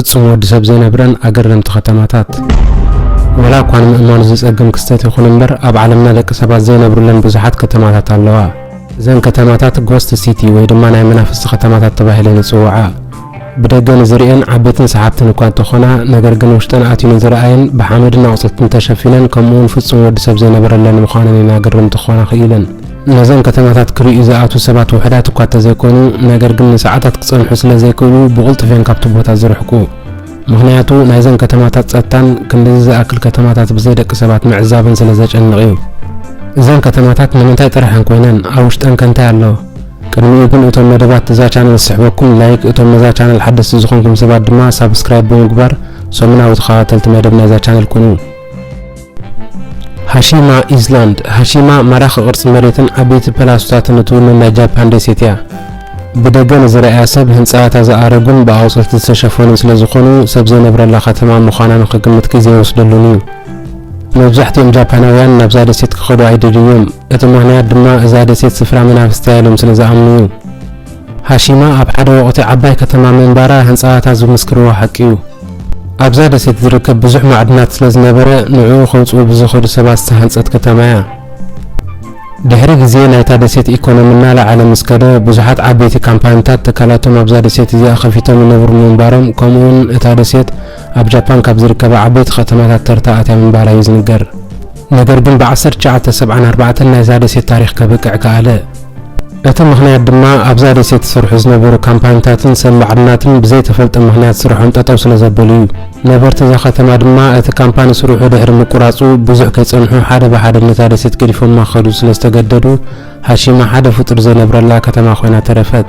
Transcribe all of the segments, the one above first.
ፍጹም ወዲ ሰብ ዘይነብረን ኣገረምቲ ከተማታት። ወላ እኳ ንምእማኑ ዝጸግም ክስተት ይኹን እምበር፣ ኣብ ዓለምና ደቂ ሰባት ዘይነብሩለን ብዙሓት ከተማታት ኣለዋ። እዘን ከተማታት ጎስት ሲቲ ወይ ድማ ናይ መናፍስቲ ከተማታት ተባሂለን ይጽውዓ። ብደገ ንዝርእየን ዓበይትን ሰሓብትን እኳ እንተኾና፣ ነገር ግን ውሽጠን ኣትዩ ንዝረኣየን ብሓመድን ኣቑጽልትን ተሸፊነን፣ ከምኡውን ፍጹም ወዲ ሰብ ዘይነበረለን ምዃነን ኢና ግርምቲ ክኾና ክኢለን። ነዘን ከተማታት ክርእዩ ዝኣትዉ ሰባት ውሑዳት እኳ እንተዘይኮኑ፣ ነገር ግን ንሰዓታት ክጸንሑ ስለ ዘይክእሉ፣ ብቕልጡፍ እዮም ካብቲ ቦታ ዝርሕቁ። ምኽንያቱ፣ ናይዘን ከተማታት ጸጥታን ክንድዚ ዝኣክል ከተማታት ብዘይ ደቂ ሰባት ምዕዛብን ስለ ዘጨንቕ እዩ። እዘን ከተማታት ንምንታይ ጥራሕ እየን ኮይነን? ኣብ ውሽጠን ከ እንታይ ኣሎ? ቅድሚኡ ግን፣ እቶም መደባት እዛ ቻነል ዝስሕበኩም ላይክ፣ እቶም ነዛ ቻነል ሓደስቲ ዝኾንኩም ሰባት ድማ ሳብስክራይብ ብምግባር ሰሙናዊ ተኸታተልቲ መደብ ናይዛ ቻነል ኩኑ። ሃሺማ ኢስላንድ። ሃሺማ ማራኺ ቅርጺ መሬትን ዓበይቲ ፓላሶታትን እትውንን ናይ ጃፓን ደሴት እያ። ብደገ ንዝረኣያ ሰብ ህንጻታ ዝኣረጉን ብኣቑጽልቲ ዝተሸፈኑን ስለ ዝኾኑ፣ ሰብ ዘይነብረላ ከተማ ምዃና ንኽግምት ግዜ ኣይወስደሉን እዩ። መብዛሕትኦም ጃፓናውያን ናብዛ ደሴት ክኸዱ ኣይደልዩን እዮም። እቲ ምኽንያት ድማ እዛ ደሴት ስፍራ መናፍስቲ እያ ኢሎም ስለ ዝኣምኑ እዩ። ሃሺማ ኣብ ሓደ ወቕቲ ዓባይ ከተማ ምንባራ ህንጻታ ዝምስክርዎ ሓቂ እዩ። ኣብዛ ደሴት ዝርከብ ብዙሕ ማዕድናት ስለ ዝነበረ፣ ንዕኡ ከውጽኡ ብዝኸዱ ሰባት ዝተሃንጸት ከተማ እያ። ድሕሪ ግዜ ናይታ ደሴት ኢኮኖሚ እናለዓለ ምስ ከደ፣ ብዙሓት ዓበይቲ ካምፓኒታት ትካላቶም ኣብዛ ደሴት እዚኣ ከፊቶም ይነብሩ ምንባሮም፣ ከምኡውን እታ ደሴት ኣብ ጃፓን ካብ ዝርከባ ዓበይቲ ከተማታት ተርታ ኣትያ ምንባራ እዩ ዝንገር። ነገር ግን ብ ዓሰርተ ትሽዓተ ሰብዓን ኣርባዕተን ናይዛ ደሴት ታሪኽ ከብቅዕ ከኣለ። እቲ ምኽንያት ድማ ኣብዛ ደሴት ዝሰርሑ ዝነበሩ ካምፓኒታትን ሰብ ማዕድናትን ብዘይተፈልጠ ምኽንያት ስርሖም ጠጠው ስለ ዘበሉ እዩ። ነበርቲ እዛ ከተማ ድማ እቲ ካምፓኒ ስርሑ ድሕሪ ምቁራጹ ብዙሕ ከይጸንሑ ሓደ ብሓደ ነታ ደሴት ገዲፎማ ክኸዱ ስለ ዝተገደዱ፣ ሃሺማ ሓደ ፍጡር ዘይነብረላ ከተማ ኮይና ተረፈት።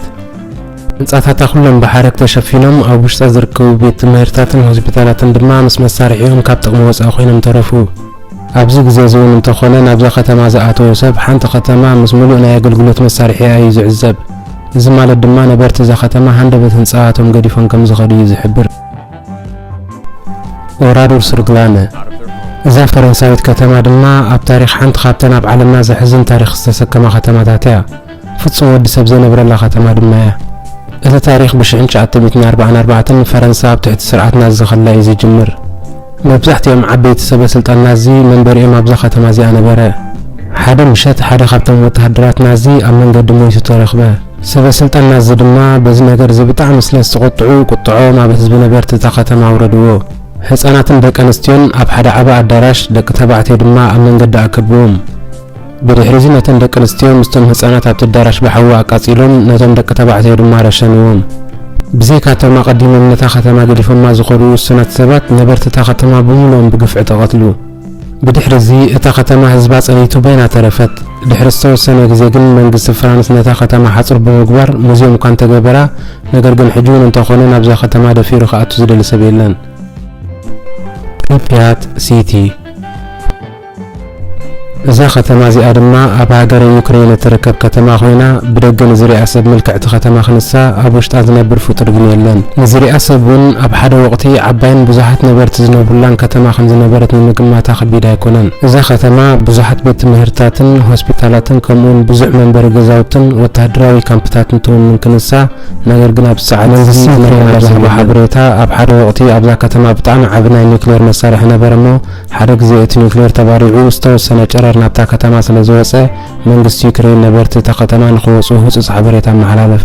ህንጻታታ ኩሎም ብሓረግ ተሸፊኖም፣ ኣብ ውሽጣ ዝርከቡ ቤት ትምህርትታትን ሆስፒታላትን ድማ ምስ መሳርሒኦም ካብ ጥቕሚ ወጻኢ ኮይኖም ተረፉ። ኣብዚ ግዜ እዚ እውን እንተኾነ፣ ናብዛ ከተማ ዝኣተወ ሰብ ሓንቲ ከተማ ምስ ምሉእ ናይ ኣገልግሎት መሳርሒኣ እዩ ዝዕዘብ። እዚ ማለት ድማ ነበርቲ እዛ ከተማ ሃንደበት ህንጻታቶም ገዲፎም ከም ዝኸዱ እዩ ዝሕብር። ኦራዶር ሱርግላነ። እዛ ፈረንሳዊት ከተማ ድማ ኣብ ታሪኽ ሓንቲ ካብተን ኣብ ዓለምና ዘሕዝን ታሪኽ ዝተሰከማ ከተማታት እያ። ፍጹም ወዲ ሰብ ዘይነብረላ ከተማ ድማ እያ። እቲ ታሪኽ ብ ሽሕን ትሽዓተ ሚእትን ኣርባዓን ኣርባዕተን ፈረንሳ ኣብ ትሕቲ ስርዓት ናዚ ከላ እዩ ዝጅምር። መብዛሕትኦም ዓበይቲ ሰበ ስልጣን ናዚ መንበሪኦም ኣብዛ ከተማ እዚኣ ነበረ። ሓደ ምሸት ሓደ ካብቶም ወተሃደራት ናዚ ኣብ መንገዲ ሞይቱ ተረኽበ። ሰበ ስልጣን ናዚ ድማ በዚ ነገር እዚ ብጣዕሚ ስለ ዝተቖጥዑ፣ ቁጥዖም ኣብ ህዝቢ ነበርቲ እታ ከተማ ኣውረድዎ። ህጻናትን ደቂ ኣንስትዮን ኣብ ሓደ ዓቢ ኣዳራሽ፣ ደቂ ተባዕትዮ ድማ ኣብ መንገዲ ኣከብዎም። ብድሕሪ እዚ ነተን ደቂ ኣንስትዮ ምስቶም ህጻናት ኣብቲ ኣዳራሽ ብሓዊ ኣቃጺሎም፣ ነቶም ደቂ ተባዕትዮ ድማ ረሸንዎም። ብዘይካቶም ኣቐዲሞም ነታ ከተማ ገዲፎማ ዝኸዱ ውሱናት ሰባት፣ ነበርቲ እታ ከተማ ብምሉኦም ብግፍዒ ተቐትሉ። ብድሕሪ እዚ እታ ከተማ ህዝባ ጸኒቱ በይና ተረፈት። ድሕሪ ዝተወሰነ ግዜ ግን መንግስቲ ፍራንስ ነታ ከተማ ሓጹር ብምግባር ሙዝየም እኳ እንተገበራ፣ ነገር ግን ሕጂ እውን እንተኾነ ናብዛ ከተማ ደፊሩ ክኣቱ ዝደሊ ሰብ የለን። ፕሪፕያት ሲቲ። እዛ ከተማ እዚኣ ድማ ኣብ ሃገረ ዩክሬን እትርከብ ከተማ ኮይና፣ ብደገ ንዝሪኣ ሰብ ምልክዕቲ ከተማ ክንሳ፣ ኣብ ውሽጣ ዝነብር ፍጡር ግን የለን። ንዝሪኣ ሰብ እውን ኣብ ሓደ ወቕቲ ዓባይን ብዙሓት ነበርቲ ዝነብሩላን ከተማ ከም ዝነበረት ንምግማታ ከቢድ ኣይኮነን። እዛ ከተማ ብዙሓት ቤት ትምህርትታትን ሆስፒታላትን ከምኡውን ብዙሕ መንበሪ ገዛውትን ወተሃደራዊ ካምፕታትን ትውንን ክንሳ፣ ነገር ግን ኣብ ሰዓት መንግስቲ እዚ ዩክሬን ዝረኸበ ሓበሬታ፣ ኣብ ሓደ ወቕቲ ኣብዛ ከተማ ብጣዕሚ ዓቢ ናይ ኒውክሌር መሳርሒ ነበረ እሞ፣ ሓደ ግዜ እቲ ኒውክሌር ተባሪዑ ዝተወሰነ ጨረር ናብታ ከተማ ስለ ዝወጸ፣ መንግስቲ ዩክሬን ነበርቲ እታ ከተማ ንኽወጹ ህጹጽ ሓበሬታ ኣመሓላለፈ።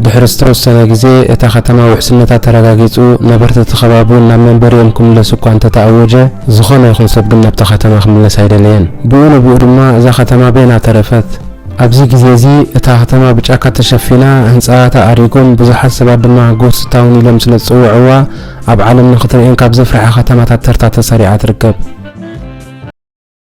ድሕሪ ዝተወሰነ ግዜ እታ ከተማ ውሕስነታ ተረጋጊጹ፣ ነበርቲ እቲ ከባቢ እውን ናብ መንበሪኦም ክምለሱ እኳ እንተተኣወጀ፣ ዝኾነ ይኹን ሰብ ግን ናብታ ከተማ ክምለስ ኣይደለየን። ብኡ ንብኡ ድማ እዛ ከተማ በይና ተረፈት። ኣብዚ ግዜ እዚ እታ ከተማ ብጫካ ተሸፊና፣ ህንጻታ ኣሪጎም፣ ብዙሓት ሰባት ድማ ጎስት ታውን ኢሎም ስለ ዝጽውዕዋ፣ ኣብ ዓለም ንኽትርእየን ካብ ዘፍርሓ ከተማታት ተርታ ተሰሪዓ ትርከብ።